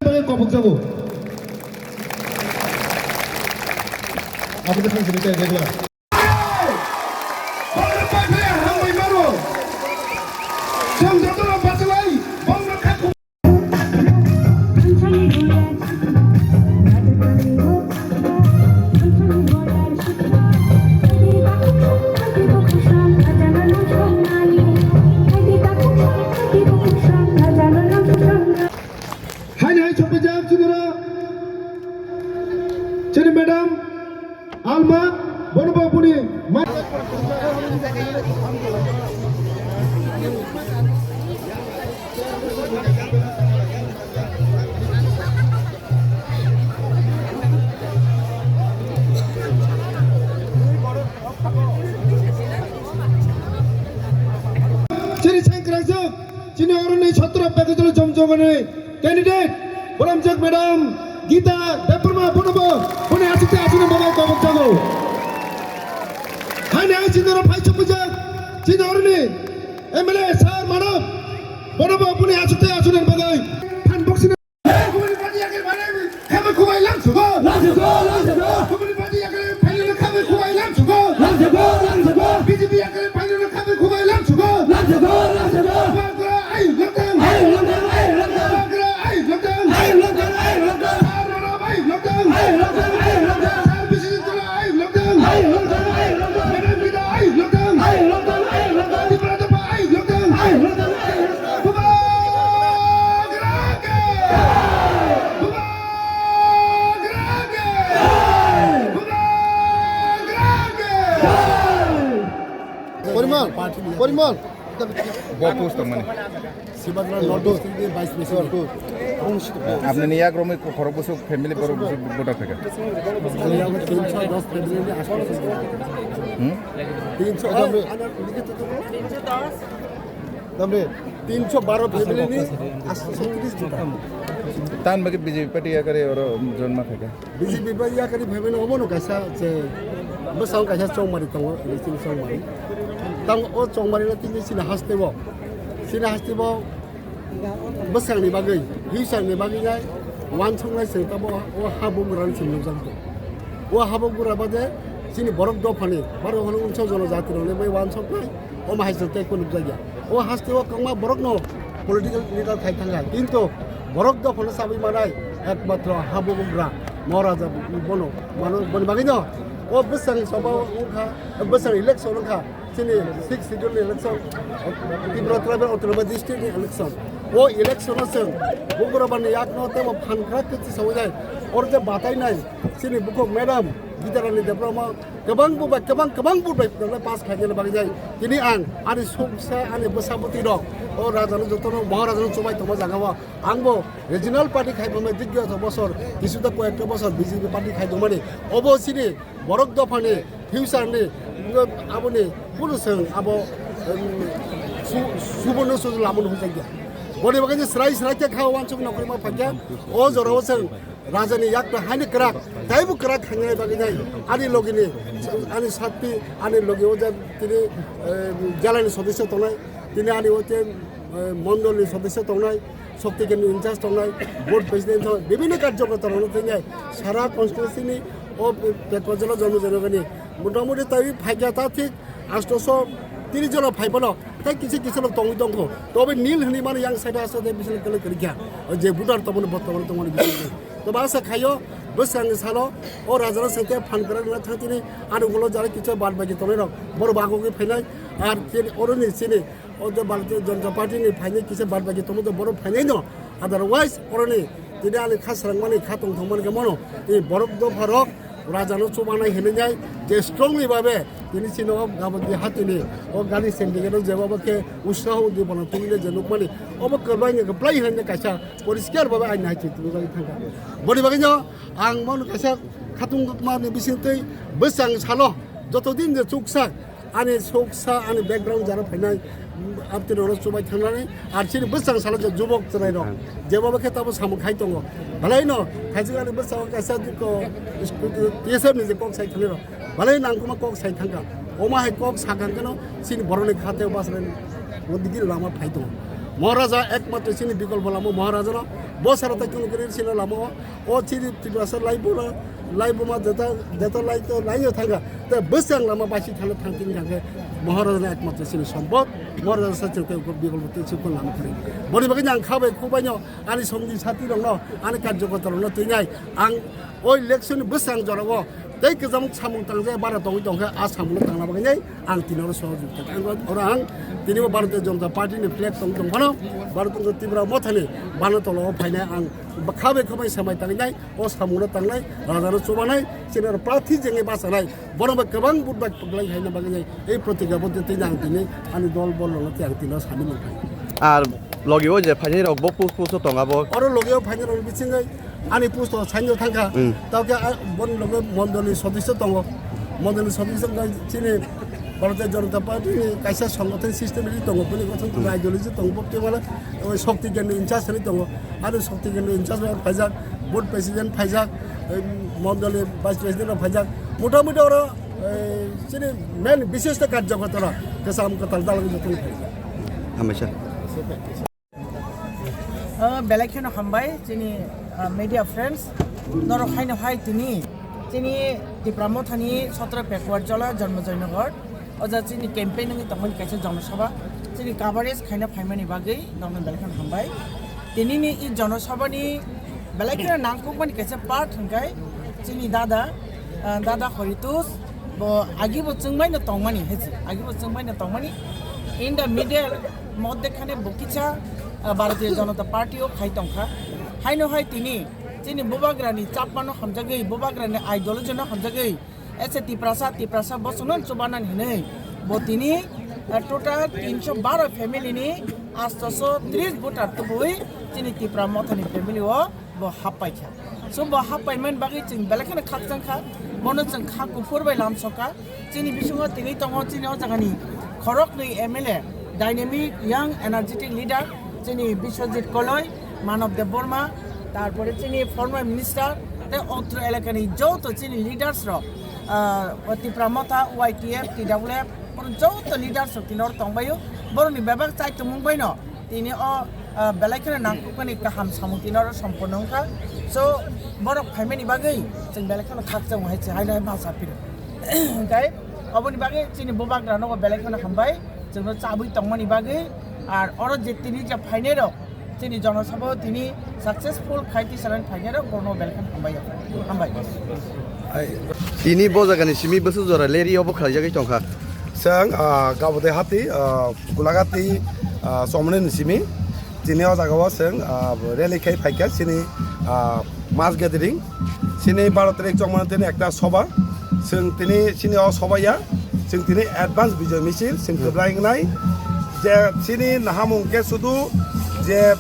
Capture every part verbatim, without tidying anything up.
Bagwi kobok jago. Application submit regular. Chwng jotono bachalai, bongno kha. Haini hai sophaijak chini oro chini madam Alma, bono bo boni ma- Chini sengkrangsuk, chini oroni sotro pekajolo jomjomani candidate, Boramjak Madam Gita Debbarma, bono bo, boni asukte asukni bagwi kobok jago. Haini ang chini oro phai sophaijak, chini oroni M L A Sir Manav, bono bo, boni asukte asukni bagwi phan boksina. Kumuni party yakari phainai khabai khubai lamsugo. Lamsugo, lamsugo. Kumuni party yakari phainai khabai khubai lamsugo. Lamsugo, lamsugo. B J P yakari phainai khabai khubai lamsugo. Lamsugo, lamsugo. Bagra ayuk lamtang. Ayuk lamtang, ayuk lamtang. Bagra ayuk lamtang. Ayuk lamtang, ayuk lamtang. Sir Manav ayuk lamtang. Ayuk lamtang, ayuk lamtang. Sir Biswajit Dolo ayuk lamtang. Ayuk lamtang, ayuk lamtang. Madam Gita ayuk lamtang. Ayuk lamtang, ayuk lamtang. Tipra Dopha ayuk lamtang. Ayuk lamtang, ayuk lamtang. Bubagra ke! Bubagra ke! Bubagra ke! Porimal, Porimal. Bo post tongmani. Sibadra North District ni Vice President. Apni ni yak romwi khorok bwswk family borok bwswk voter thaka. Ani yago tinsho dos family ni aswk. Hmm? Tinsho dos. Tamni? Tinsho baro family ni aswk tris juta. Tan bagwi B J P party yakari oro join ma khaika. B J P bai yakari family obo no kaisa je bwsang kaisa chongmari tongo, chini chongmari. Tamo o chongmari no tini chini haste bo. Chini haste bo bwsang ni bagwi, future ni bagwi nai wansuk nai se tamo o ha bugra ni chini nukjak. O ha bugra bade chini borok dophani, borok hono unsa jono jati rok ni bai wansuk nai. Omo hai se tei kunu nukjakya. O haste o kwbangma borokno political leader khai thangkha, kintu borok dophano sabwi manai ekmatro ha bubagra Maharaja bono mano, boni bagwino o bwsang soba wngkha, bwsang election wngkha, chini sixth schedule ni election, Tripura Tribal Autonomous District ni election. O election o chwng bubagra bani yakno tei bo phan kwrak khe tisawinai, oro je batai nai chini bukhuk madam Gitarani Debbarma kwbang bo bai, kwbang, kwbang bo bai, kwbang pass khainani bagwi jai. Tini ang ani suksa, ani bwsa bwtwi rok, o raja no joto no, Maharaja no chubai tongma jaga o. Ang bo regional party khai phaimai digya to bosor, kisu ta koyekta bosor B J P party khai tongmani. Obo chini borok dophani future ni, aboni kunu chwng abo, em, su-, suborno sujuk lama no hwnjakya. Boni bagwi je srai srai khe kha wansuk nokri ma phakya. O jora o chwng Rajani yakta haini kwrak, taibo kwrak khainai bagwi nai. Ani logini, ani sakti, ani logi o je tini, eh, jalani sodosyo tongnai, tini ani o je, eh, mondolni sodosyo tongnai, Shakti Kendra in charge tongnai, board president tongnai, bibhinno karjokorta rokno tini sara constituency ni o pe-, pe-, pekojolo jono jono gani motamoti tai phaikya ta thik astoso tiri jona phai phano, tei kisa kisa rok tongwi tongkho. Tobe nil hwnwi mano yang side o aswk tei bisingo kwlwi kwrwi kha. O je voter tongmani bo tongmani tongmani bisingo. Tobe asa khaio bwskango salo o rajano sengkhe phan kwrak wngna thang tini ani ulo jara kisa bad bagi tongnai rok. Borok bagwi phainai ar tini oroni chini o je Bharatiya Janata Party ni phainai kisa bad bagi tongmani borok phainai no. Otherwise oroni tini ani kha srangmani kha tongthokmani khe mano tini borok dopha rok rajano chubanai hinwi nai je strongly babe tini chini o gabon di hatini o gari syndicate o jeba bo khe utsaho di bono tini je nukmani obo kwbai ni kwplai hinwi kaisa poriskar babe aini hai chwng tini jagwi thangkha. Boni bagwi no ang bono kaisa khatung mani bisingtwi bwsang salo joto din je chuksa ani soksa ani background jara phainai, mm, abtino oro chubai thangnani, ar chini bwsang salo je jubok chwrai rok, jeba bo khe tabo samung khai tongo. Belai no, thaijik ani bwsang kaisa diko, T S F ni je kok sai thani rok, belai nangkuma kok sai thangka. Oma hai kok sakang keno, chini boroni khate basrani, o digi lama phai tongo. Maharaja ekmatro chini bikolpo lama Maharajano, bo sara tai kunu kiri chini lama o, o chini Tiprasa laibo no, laibo ma jeta, jeta lai to lai yo thanga, te bwsang lama basi thale thang tin thangke Maharajano ekmatro chini sompot, Maharaja sa chete bikolpo te chukun lama kiri. Boni bagwi ang khabai khubai no, ani songdi sati rok no, ani karjokorta rok no twinai, ang o election ni bwsang jorao, tei kwcham samung tangjak bara tongwi tongkhe, a samungno tangna bagwi nai ang tini oro sohojogita kha. Oro ang tini bo Bharatiya Janata Party ni flag tong tong phano, Bharatiya Janata Tripura Motha ni bana tolo o phainai ang khabai khabai samai tangnai, o samungno tangnai, rajano chubanai, chini oro prarthi jengwi bachanai, bono bai kwbang vote bai kwplai khaina bagwi nai, ei protigya bo tei ang tini ani dol bol rokno tei ang tini oro samil wngkha. Ar logi o je phainai rok bo pus pus o tong abo. Oro logi o phainai rok bisingwi ani post o saino thangkha. Hmm. Tao khe a, boni loge mondoli sodisyo tongo. Mondoli sodisyo wngkha chini Bharatiya Janata Party ni kaisa songothon system ri tongo. Bini gothon tongo, hmm, ideology tongo. Bo tei mala, o Shakti Kendra in charge ri tongo. Ani Shakti Kendra in charge rok phaijak, board president phaijak, eh, mondoli vice president rok phaijak. Motamuti oro, eh, chini main bishesh karyakarta rok kwcham kwtal dalai joto phaijak. Hambai sir. O, belai kheno hambai chini, ah, media friends, norok haino hai tini chini Tipra Mothani Satra Pekuar Jola Janmajoy Nagar, o ja chini campaign wngwi tongmani kaisa Jana Sabha, chini coverage khaina phaimani bagwi norokno belai kheno hambai. Tinini i Jana Sabha ni belai kheno nangkukmani kaisa part hwnkhe chini dada, ah, dada Horitus, bo agi bo chwngbaino tongmani, hai se, agi bo chwngbaino tongmani. In the middle, modde khane bo kisa, ah, Bharatiya Janata Party o khai tongkha. Haino hai tini, chini bubagrani chapmano hamjagwi, bubagrani ideology no hamjagwi, ese Tiprasa, Tiprasa bosongno chubanan hinwi, bo tini, ah, total tinsho baro family ni astoso tris voter tubui chini Tipra Mothani family o bo happai kha. So bo happai man bagwi chwng belai kheno khakchang kha, bono chwng kha kuphur bai lamsok kha. Chini bisingo tini tongo chini o jagani khoroknwi M L A, dynamic young energetic leader, chini Biswajit Koloi, Manav Debbarma, tarpore chini former minister, tei otro elakani joto chini leaders rok, ah, o Tipra Motha, Y T F, T W F, oro joto leaders rok tini oro tongbaio. Borokni bebak chaitumung baino tini o, ah, belai kheno nangkukmani kaham samung tini oro somporno wngkha. So, borok phaimani bagwi chwng belai kheno khakchangma hai se haino hai ma sapiro. Hwnkhe oboni bagwi chini bubagra nogo belai kheno hambai chwngno chabwi tongmani bagwi. Ar oro je tini je phainai rok, chini Jana Sabha o tini successful khai twi salan phainai rok, borokno belai kheno hambai. Hambai. Tini bo jagani simi bwswk jora rally obo khlaijagwi tongkha. Chwng, ah, Gabodai hati, ah, Gulagati, ah, Chomoni ni simi. Chini o jaga o chwng, ah, rally khai phaikha chini, ah, mass gathering. Chini baro tarik Chomoni tini ekta soba. Chwng tini chini o soba ya. Chwng tini advance bijoy misil chwng kwplai wngnai. Je chini nahamung khe sudu je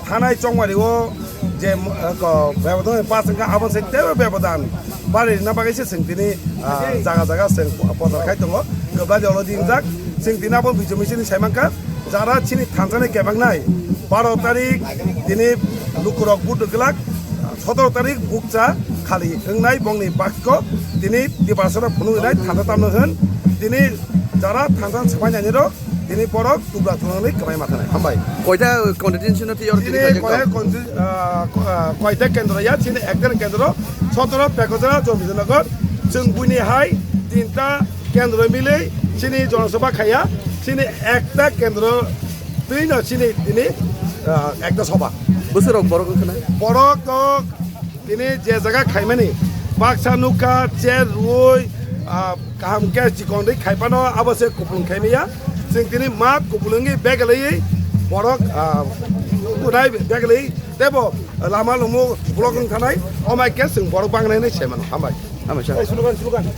thanai Chongmari o je, ah, ko, bebodon pass wngkha abo se teibo bebodon. Bari rina bagwi se chwng tini, ah, jaga jaga chwng podar khai tongo. Kwplai de olo di wngjak. Chwng tini abo bijoy misil ni sai mankha. Jara chini thansa ni kebak nai. Baro tarik tini lukurok vote rwglak. Sotoro tarik bukcha khali wngnai bongni bakiko tini Tiprasano phunuk wnai thansa tamno hwn. Tini jara thansa swmai nai rok tini borok tubla thunani kwbai ma thanai. Hambai. Koita constituency no tiyar tini kini kajak koita tong? Consti-, ah, ko-, ah, koita kendro ya, chini ekta kendro, sotoro Pekojara, Jomidinagar, chwng buini hai tinta kendro milwi chini Jana Sabha khaiya, chini ekta kendro twi no chini tini, ah, ekta soba. Bwswk rok borok wngkha na? Borok to tini je jaga khaimani, baksa nukha, chair rwui, ah, kaham khe chikon rwi khai phano abo se kupulung khai maya. Chwng tini mat kupulung wngwi beglaiwi borok, ah, kunai beglaiwi teibo lama lumo block wng thanai, omai khe chwng borok bangnai hinwi sai mano. Hambai. Hambai sir. Ei, slogan, slogan.